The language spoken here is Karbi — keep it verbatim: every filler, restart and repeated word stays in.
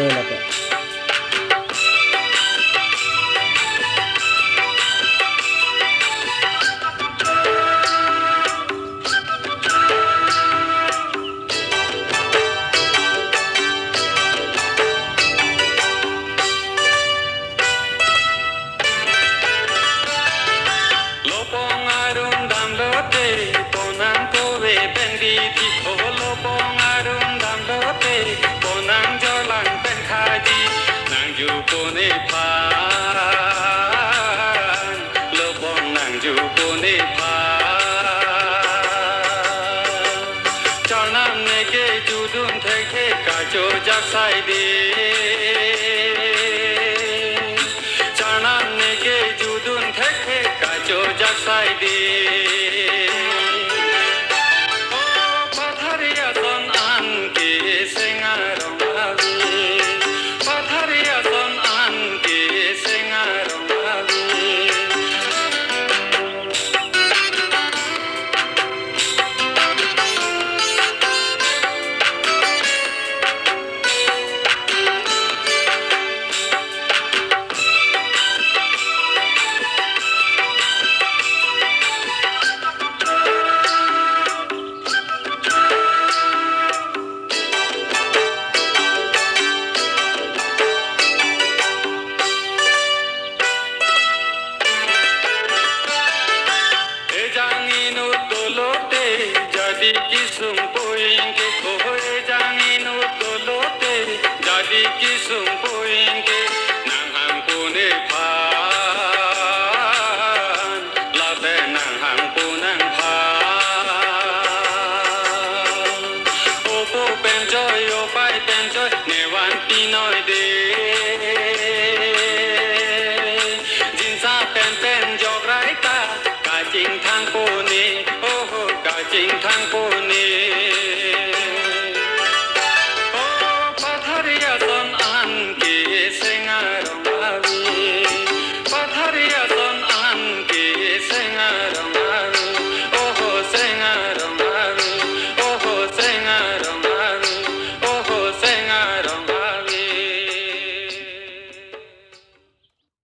Lapen. Lopong arum damlote, ponang kove pen bidi ko. Lopong arum damlote, ponang jolang pen khaji, nangjupo nephan, lopong nangjupo nephan. Charnam neke judun thekthe kachojak saide. Charnam neke judun thekthe kachojak saide. O Patharia son an ke Seng arong ave. Patharia son an ke Seng arong ave. Ejang inut dolote jadi kesung poing ke, ko ejang inut dolote jadi kesung poing ke, nanghangpo nephan, lapen nanghangpo nangphan. Opo pen joi, opai pen joi, nevan pinoi de. Jinsa pen pen jok rai ta, kachingthangpo ne, oho, kachingthangpo ne.